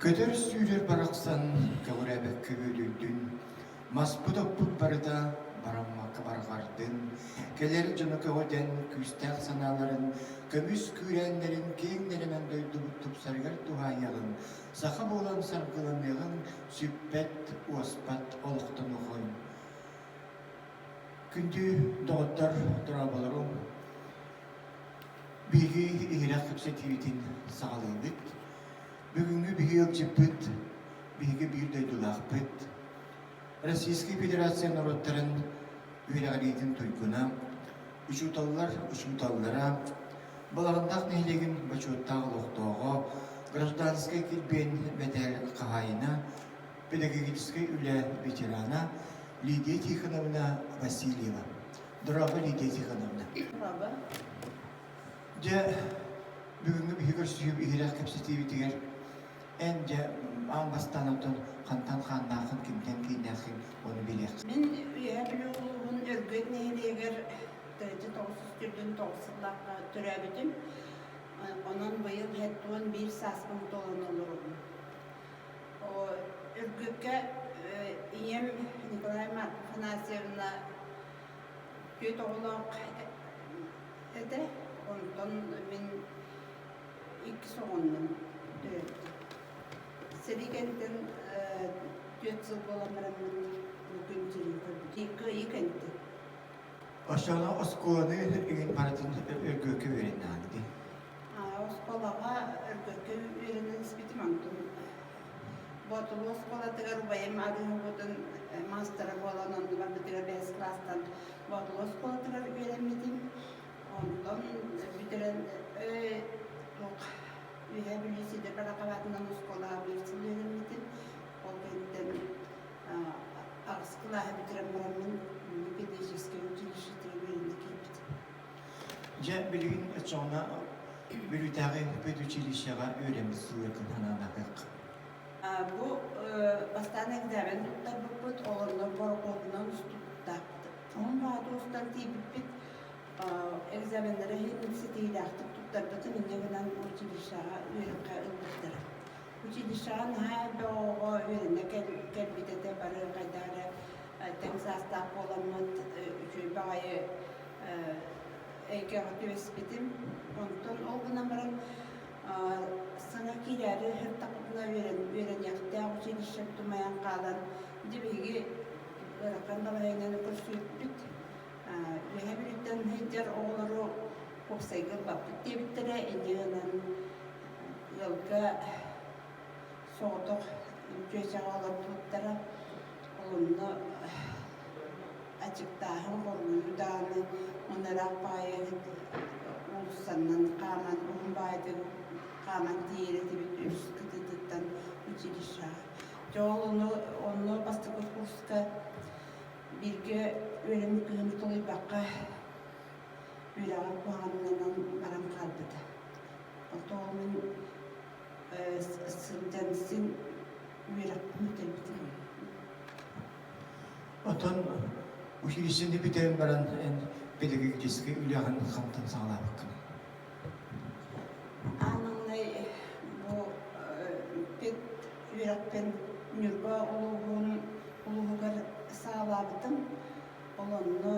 Көтөр-сүүрэр барахсан көҕүрээбэккэ үөдүйдүн, маспыт-оппут барыта бараммакка барҕардын, кэлэр дьону көҕүтэн күүстээх санааларын, көмүс күүрээннэрин киэҥ нэлэмэн дойдубут тупсарыгар туһаайыаҕыҥ, саха буолан саргыланыаҕыҥ, сүппэт, уоспат олохтонуоҕуҥ. Күндү доҕоттор, дорооболоруҥ! Биһиги иһирэх кэпсэтиибитин саҕалыыбыт. Бүгүҥҥү биһиги ыалдьыппыт, биһиги биир дойдулаахпыт, Российскай Федерация норуоттарын үөрэҕириитин туйгуна, учууталлар учууталлара, Балаҕаннаах нэһилиэгин бочуоттаах олохтооҕо, гражданскай килбиэн мэтээл хаһаайына, педагогическай үлэ ветерана Лидия Тихоновна Васильева. Дорообо, Лидия Тихоновна. Дорообо. Дьэ, бүгүҥҥү биһиги көрсүһүүм иһирэх кэпсэтиибитигэр эн дьэ аан бастаан оттон хантан хааннааххын, кимтэн кииннээххин ону билиэх. Мин Үөһээ Бүлүү улууһун Өргүөт нэһилиэгэр 1949 сыллаахха төрөөбүтүм. Онон быйыл 71 сааспын туолан олоробун. Өргүөккэ ийэм Николай Афанасьевна түөрт оҕолоох этэ. Онтон мин иккис оҕоннум төрөөбүтүм. Сэрии кэнниттэн түөрт сыл буолан бараммын бу күн сирин көрбүтүм. Кыайыы кэнниттэн. Оччоҕуна оскуоланы игин барытын Өргүөккэ үөрэннэҕиҥ дии? Оскуолаҕа Өргөккө үөрэнэн испитим, онтон Боотулуу оскуолатыгар убайым арыыһыбытын маастара буолан онно барбытыгар бэһис кылаастан Боотулуу оскуолатыгар үөрэммитим. Онтон бүтэрэн туох Үөһээ Бүлүү Сидор Бараховатынан оскуолаҕа биир сыл үөрэммитим. Ол кэнниттэн аҕыс кылааһы бүтэрэн бараммын педагогическай училищетыгар үөрэнэ киирбитим. Дьэ, билигин оччоҕуна Бүлүүтээҕи педучилищеҕа үөрэммит сылларгын санаан аһыах. Бу бастаан экзамен туттарбыппыт, ол онно борокуотунан устубуттаахпыт. Уһун баҕата устан тиийбиппит, экзаменнары иһин ситиһиилээхтик туттарбытым, инньэ гынан училищеҕа үөрэххэ ылбыттара. Училищеҕа наһаа элбэх оҕо үөрэнэ кэлбит этэ, бары хайдах эрэ тэҥ саастаах буоламмыт, үчүгэй баҕайы эйгэҕэ түбэспитим. Онтон ол гынан баран саҥа киирээри сырыттахпытына үөрэниэхтээх училищем тумайан хаалан, дьэ биһиги ыарахан балаһыанньаны көрсүбүппүт. Үөһээ Бүлүүттэн сылдьар оҕолору уопсайга ылбаппыт диэбиттэрэ, инньэ гынан ыалга соҕотох чүөчэҕэ олордубуттара. Ол онно аччыктааһын, хоргуйуу даҕаны уонна ыраах баҕайы уулуссаннан хааман, уһун баҕайытык хааман тиийэр этибит үс кытыытыттан училищеҕа. Дьэ ол ону онно бастакы курска бииргэ үөрэммит кыһым тулуйбакка үөрэҕэр куһаҕаннанан баран хаалбыта. Оттон ол мин сылдьан син үөрэхпин бүтэрбитим. Оттон училищены бүтэрэн баран эн педагогическай үлэҕин хантан саҕалаабыккыный? Аан маҥнай бу пед үөрэхпин Ньурба улууһун улууһугар саҕалаабытым. Ол онно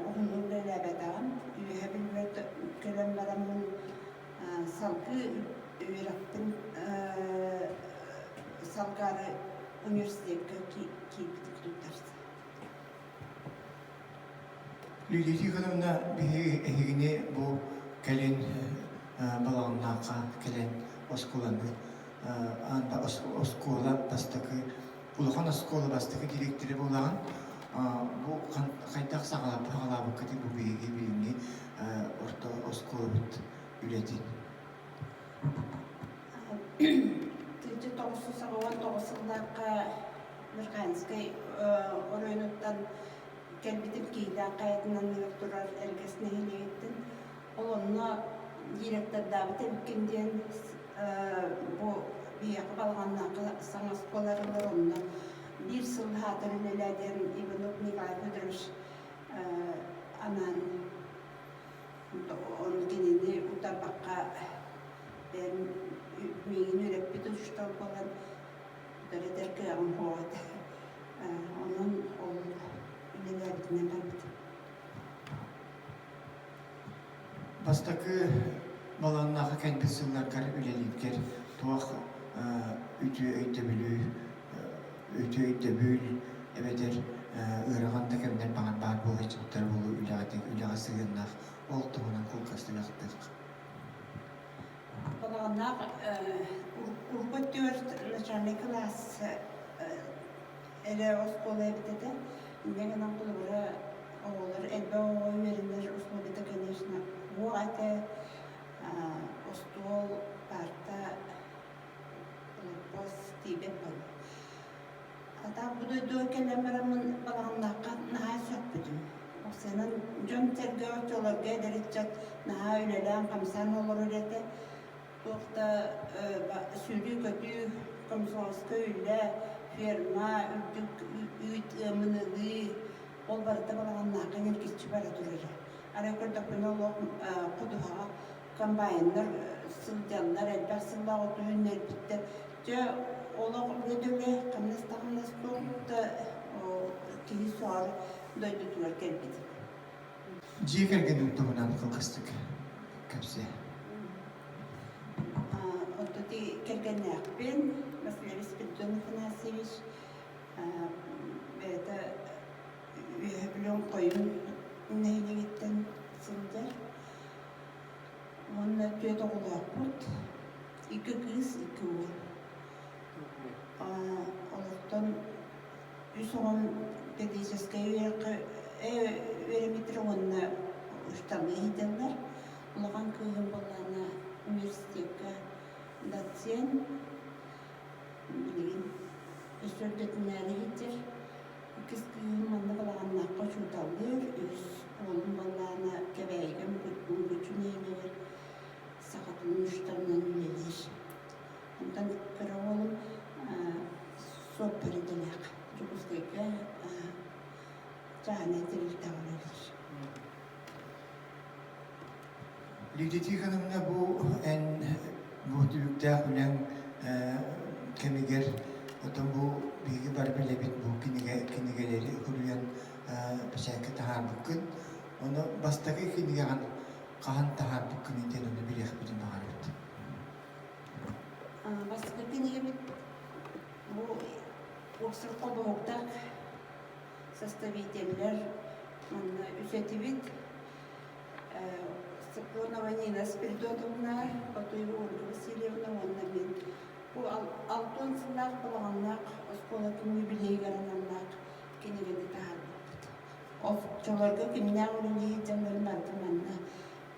уһуннук үлэлээбэтэҕим. Үөһэ Бүлүүгэ кэлэн бараммын салгыы үөрэхпин салгаары университекка киирбитим туттарса. Лилия Тихоновна биһиги эһигини бу кэлин Балаҕаннаахха кэлэн оскуоланы оскуола бастакы улахан оскуола бастакы директора буолаҕын. Бу хайдах саҕалаабыккытый бу биһиги билиҥҥи орто оскуолабыт үлэтин? 1999 сыллаахха Верхоянскай оройуонуттан кэлбитим Киһилээх хайатын анныгар турар Эргэс нэһилиэгиттэн. Ол онно директордаабыт эбиккин диэн бу биһиэхэ Балаҕаннаахха саҥа оскуолалар онно биир сыл аһаатар үлэлээ диэн Иванов Николай Федорович анаан ону кинини утарбакка. Бэйэм миигин үөрэппит учуутал буолан утары этэр кыаҕым суох этэ. Онон ол үлэлээбитинэн барбытым. Бастакы балааннаахы кэлбит сылларгар үлэлииргэр туох үтүө өйдөбүлү үтүө өйдөбүл эбэтэр ыарахан да кэмнэр баҕар баар буолааччыбыттар буолуо үлэҕитин үлэҕэ сыһыаннаах ол туһунан кылгастык ахтыах. Балаҕаннаах урукку өттүгэр начальнай кылаас эрэ оскуола эбит этэ. Инньэ гынан холобура оҕолор элбэх оҕо үөрэнэр условиета, конечно, суох этэ. Остуол, парта, олоппос тиийбэт буолла. Хата бу дойдуга кэлэн бараммын балаҕаннаахха наһаа сөхпүтүм. Оксанан дьон-сэргэ оччолорго эдэр ыччат наһаа үлэлээн-хамсаан олорор этэ. Туох да сүүрүү-көтүү, комсомольскай үлэ, ферма, үрдүк үүт ыамын ылыы, ол барыта балаҕаннаахха ньиргиччи бара турара. Арай көрдөхпүнэ олох ходуһаҕа комбайннар сылдьаллар, элбэх сыллаах оту үүннэрбиттэр. Дьэ, олох үлэ да үлэ, хамнас да хамнас туох да киһи сөҕөр дойдутугар кэлбитим. Дьиэ кэргэниҥ туһунан кылгастык кэпсээ. Оттон кэргэннээхпин, Василий Спиридон Афанасьевич бэйэтэ Үөһэ Бүлүү Хойун нэһилиэгиттэн сылдьар. Уонна түөрт оҕолоохпут, икки кыыс, икки уол. Олортон үс оҕом педагогическай үөрэххэ үөрэммиттэрэ уонна штабы иһитэллэр. Улахан кыыһым буоллаҕына университекка доцент, билигин өссө үрдэтинээри сылдьар. Иккис кыыһым манна Балаҕаннаахха учууталлыыр, үһүс уолум буоллаҕына Кэбээйигэ Мукучу нэһилиэгэр сахатын штабынан үлэлиир. Онтон кыра уолум суоппар идэлээх Дьокуускайга чааһынай тэрилтэҕэ үлэлиир. Лидия Тихоновна, бу эн бу түбүктээх үлэҥ кэмигэр оттон бу биһиги бары билэбит бу кинигэ кинигэлэри суруйан бэчээккэ таһаарбыккын. Ону бастакы кинигэҕин хаһан таһаарбыккын диэн ону билиэхпитин баҕарабыт. Бастакы кинигэбит бу уопсай холбоһуктаах составителлэр манна үс этибит. Соконова Нина Спиридоновна, Батуева Ольга Васильевна уонна мин. Бу алтан сыллаах балаҕаннаах оскуолатын юбилейыгар аналлаах кинигэни таһаарбыппыт. Оччолорго кимнээх үлэлии сылдьалларын барытын манна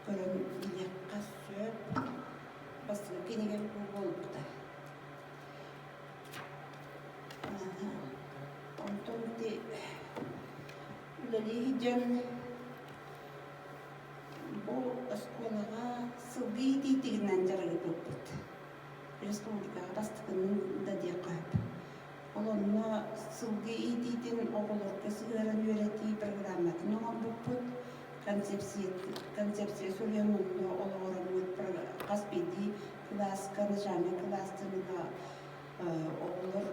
көрөн билиэххэ сөп. Бастакы кинигэм бу буолбута. Онтон ити үлэлии сылдьан бу оскуолаҕа сылгы иитиитигинэн дьарыгырбыппыт. Республикаҕа бастакынын да диэххэ сөп. Ол онно сылгы иитиитин оҕолорго сыһыаран үөрэтии программатын оҥорбуппут. Концепция суруйан онно олоҕураммыт хас биирдии кылааска, начальнай кылаастан ыла оҕолор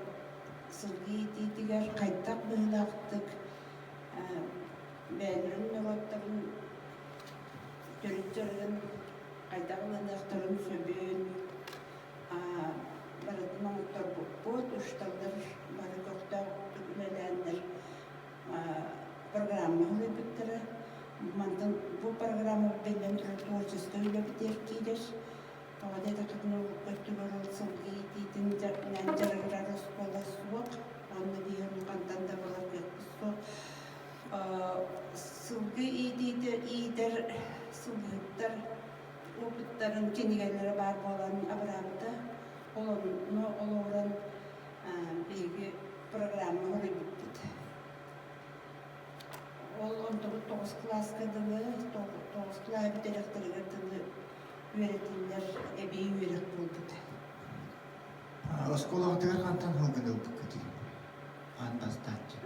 сылгы иитиитигэр хайдах быһыылаахтык бэйэлэрин норуоттарын төрүт дьарыгын хайдах ылыныахтарын сөбүн барытын оҥотторбуппут, учууталлар бары көхтөөхтүк үлэлээннэр программа суруйбуттара. Мантан бу программа биллэн турар творческай үлэбитигэр киирэр. Тоҕо диэтэххитинэ урукку өттүгэр ол сылгы иитиитин дьарыгырар оскуола суох. Уонна биһи ону хантан да булар кыахпыт суох. Сылгы иитиитэ иитэр сылгыһыттар опыттарын кинигэлэрэ баар буолан абыраабыта. Ол онно олоҕуран биһиги программа суруйбуппут. Ол онтубут тоҕус кылааска дылы, тоҕус кылааһы бүтэриэхтэригэр дылы үөрэтиллэр эбии үөрэх буолбута. Оскуолаҕытыгар хантан сылгыны ылбыккытый? Аан бастааччы.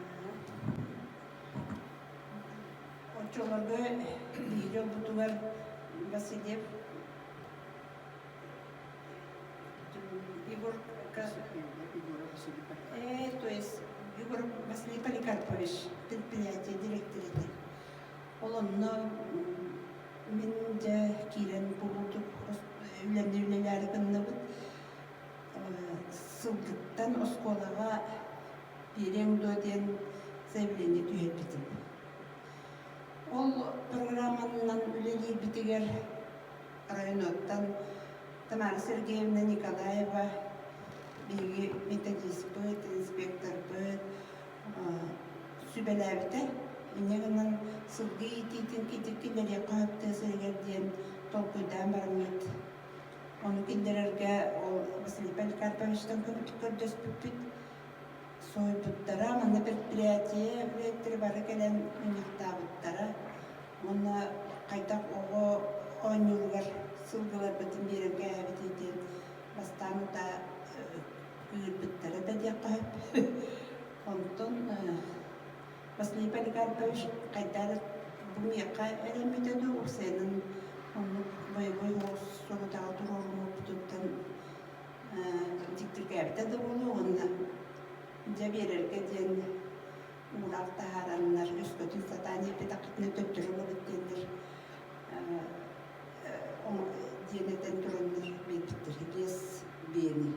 Оччолорго биһиги дьолбутугар Васильев Егор то есть Егор Василий Поликарпович предприятие директор этэ. Ол онно мин дьэ киирэн бу курдук үлэни үлэлээри гынныбыт. Сылгыттан оскуолаҕа биэриэҥ дуо диэн заявление түһэрбитим. Ол программанан үлэлиирбитигэр районоттан Тамара Сергеевна Николаева биһиги методиспыт, инспекторбыт сүбэлээбитэ. Инньэ гынан сылгы иитиитин киллэриэххэ сөп тыа сиригэр диэн толкуйдаан бараммыт. Ону киллэрэргэ ол Василий Поликарповичтан көрдөспүппүт. Суруйбуттара, манна предприятие үлэһиттэрэ бары кэлэн мунньахтаабыттара. Уонна хайдах оҕо оонньууругар сылгыларбытын биэрэн кээһэбитий диэн бастаан утаа кыырбыттара да диэххэ сөп. Онтон Василий Поликарпович хайдах эрэ бу миэхэ эрэммитэ дуу, уопсайынан оннук бойобуой соҕус сорудаҕы туруоруммуппутуттан дьиктиргээбитэ да буолуо уонна дьэ биэрэргэ диэн уураах таһаараннар өскөтүн сатаан иэппэтэххитинэ төттөрү ылабыт диэннэр диэн этэн тураннар биэрбиттэр биэс биэни.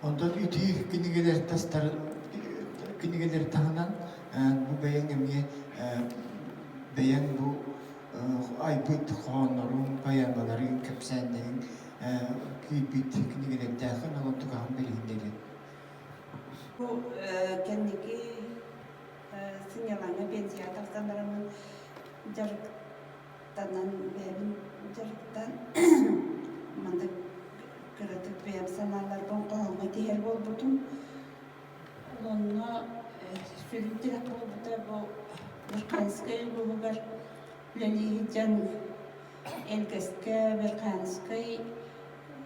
Онтон ити кинигэлэр тастар кинигэлэр таһынан бу бэйэҥ эмиэ бэйэҥ бу айбыт хоһоонноруҥ, поэмаларыҥ, кэпсээннэриҥ киирбит кинигэлэрдээххин ол онтукаҕын билиһиннэриэҥ. Бу кэнники сынньалаҥҥа пенсияҕа тахсан бараммын дьарыктанан бэйэбин дьарыктан маннык кыратык бэйэм санааларбын хоһооҥҥо тиһэр буолбутум. Онно сүрүн тирэх буолбута бу Верханскай улууһугар үлэлии сылдьан Элгэскэ Верханскай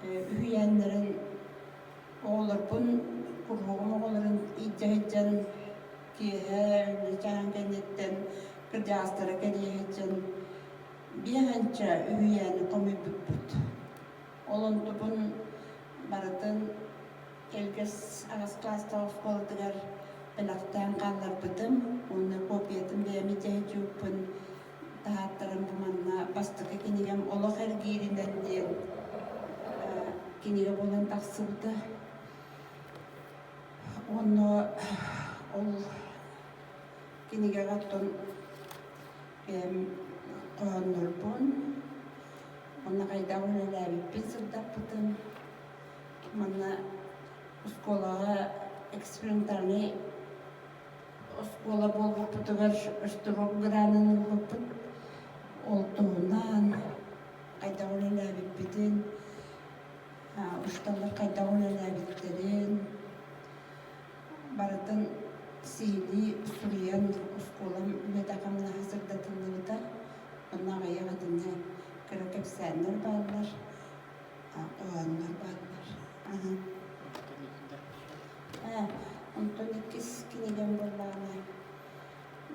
үһүйээннэрин оҕолорбун куруһуогум оҕолорун илдьэ сылдьан киэһэ үлэ чааһын кэнниттэн кырдьаҕастара кэлиэ сылдьан биэһэнчэ үһүйээни хомуйбуппут. Ол онтубун барытын Элгэс аҕыс кылаастаах оскуолатыгар бэлэхтээн хаалларбытым уонна копиятын бэйэм итээччиппин таһааттаран бу манна бастакы кинигэм «Олох эргииринэн» диэн кинигэ буолан тахсыбыта. Уонна ол кинигэҕэ оттон бэйэм хоһооннорбун уонна хайдах үлэлээбиппин сырдаппытым. Манна оскуолаҕа экспериментальнай оскуола буолбуппутугар штурм гранын ылбыппыт. Ол туһунан хайдах үлэлээбиппитин, учууталлар хайдах үлэлээбиттэрин барытын сиһилии суруйан оскуолам үлэтэ-хамнаһа сырдатыллыбыта. Онно аҕыйах итиннэ кыра кэпсээннэр бааллар. Оонньор бааллар. Онтон иккис кинигэм буоллаҕына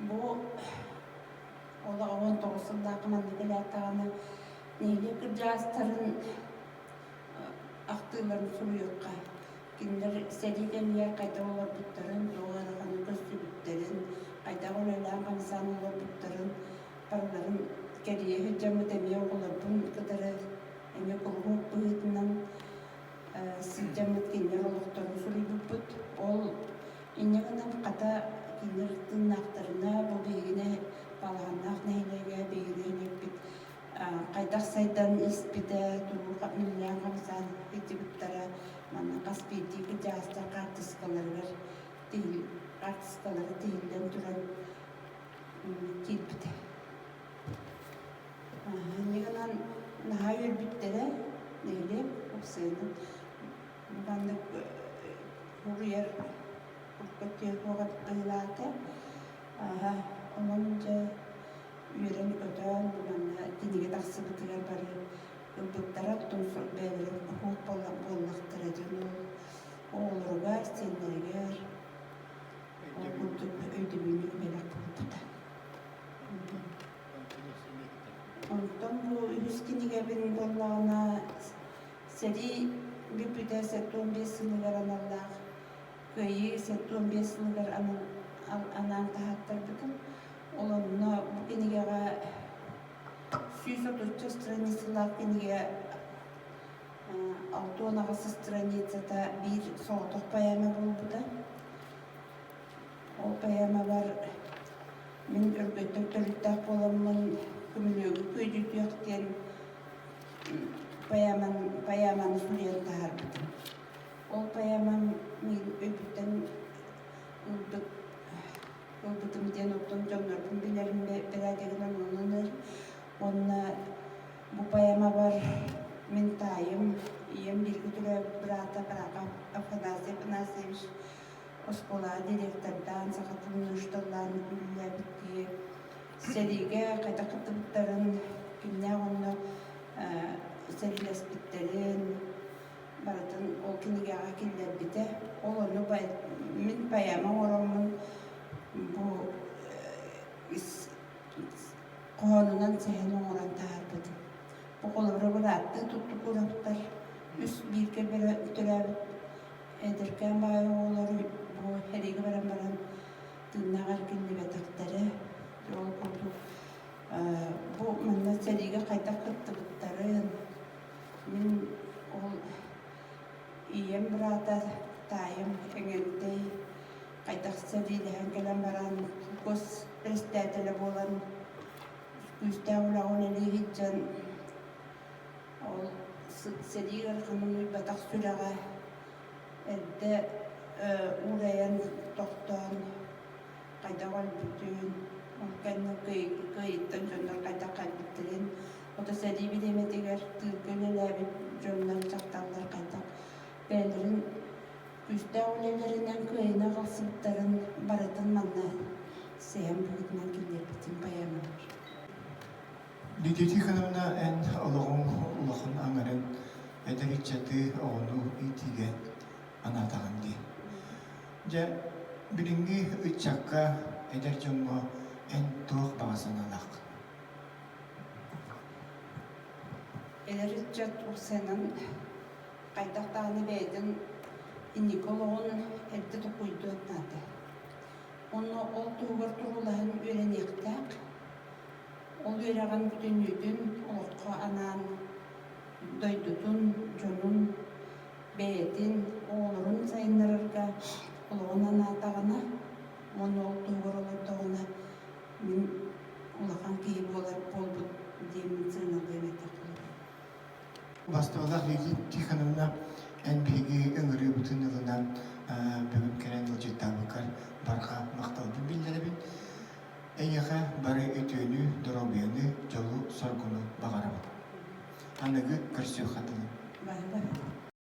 бу олох 19 сыллаахха манна кэлээтэҕинэ нэһилиэк кырдьаҕастарын ахтыыларын суруйуохха. Кинилэр сэрии кэмигэр хайдах олорбуттарын, туох ыараханы көрсүбүттэрин, хайдах үлэлээн-хамсаан олорбуттарын барыларын кэрийэ сылдьаммыт эмиэ оҕолорбун кытары эмиэ куруһуок быһыытынан сылдьаммыт кинилэр олохторун суруйбуппут. Ол инньэ гынан хата кинилэр тыыннаахтарына бу биһигини Балаҕаннаах нэһилиэгэ биһиги нэһилиэкпит хайдах сайдан испитэ, тугу үлэлээн-хамсаан сылдьыбыттара манна хас биирдии кырдьаҕастар хаартыскаларыгар хаартыскалара тиһиллэн туран киирбитэ. Инньэ гынан наһаа үөрбүттэрэ нэһилиэк уопсайынан маннык уруйар куркут быһыылаата. Онон дьэ үөрэн-көтөн манна кинигэ тахсыбытыгар бары ылбыттара, оттон бэйэлэрэ оһуох буоллахтара диэн ол оҕолоругар, сиэннэригэр ол курдук өйдөбүнньүк бэлэх буолбута. Онтон бу үһүс кинигэбин буоллаҕына сэрии бүппүтэ 75 сылыгар аналлаах Кыайыы 75 сылыгар анаан таһааттарбытым. Ол онно бу кинигэҕэ 130 страницалаах кинигэ 68 страницата биир соҕотох поэма буолбута. Ол поэмабар мин Өргөттөн төрүттээх буоламмын көмүлүөгү күөдьүтүөх диэн поэманы суруйан таһаарбытым. Ол поэмам мин өйбүттэн ылбыт ылбытым диэн оттон дьоннорбун билэрим бэрээдэгинэн оннунар. Уонна бу поэмабар мин таайым, ийэм бииргэ төрөөбүт быраата Парака Афанасий Афанасьевич оскуолаҕа директордаан, саха тылын учууталлаан үлэлээбит киһи сэриигэ хайдах кыттыбыттарын, кимнээх онно сэриилэспиттэрин барытын ол кинигэҕэ киллэрбитэ. Ол ону мин поэма оҥороммун бу хоһоонунан сэһэн оҥорон таһаарбытым. Бу холобура бырааттыы туттукураптар үс бииргэ төрөөбүт эдэркээн баай оҕолору бу сэриигэ баран баран тыыннаах эргиллибэтэхтэрэ. Ол курдук бу манна сэриигэ хайдах кыттыбыттарын мин ол ийэм быраата таайым Эҥэлтэй хайдах сэриилэһэн кэлэн баран гос председателэ буолан күүстээх үлэҕэ үлэлии сылдьан ол сэрии ыараханын уйбатах сүрэҕэ эрдэ уурайан тохтоон хайдах өлбүтүн, ол кэннэ кыайыттан дьоннор хайдах кэлбиттэрин, ото сэрии бириэмэтигэр тыылга үлэлээбит дьоннор, дьахталлар хайдах бэйэлэрин күүстээх үлэлэринэн кыайыыны аҕалсыбыттарын барытын манна сэһэн быһыытынан киллэрбитим поэмалар. Лидия Тихоновна, эн олоҕуҥ улахан аҥарын эдэр ыччаты оҕону иитиигэ анаатаҕын дии. Дьэ, билиҥҥи ыччакка, эдэр дьоҥҥо эн туох баҕа санаалааххын? Эдэр ыччат уопсайынан хайдах даҕаны бэйэтин инники олоҕун эрдэ толкуйдуон наада. Уонна ол туһугар туруулаһан үөрэниэхтээх. Ол үөрэҕин бүтүннүүтүн олоххо анаан дойдутун, дьонун, бэйэтин, оҕолорун сайыннарарга олоҕун анаатаҕына уонна ол туһугар олордоҕуна мин улахан киһи буолар буолбут диэммин сыаналыам этэ холобур. Бастыылаах Лидия Тихоновна, эн биһиги ыҥырыыбытын ылынан бүгүн кэлэн ыалдьыттаабыккар барҕа махталбын биллэрэбин. Эйиэхэ бары үтүөнү, доруобуйаны, дьолу-соргуну баҕарабын. Аныгы көрсүөххэ дылы. Баһыыба.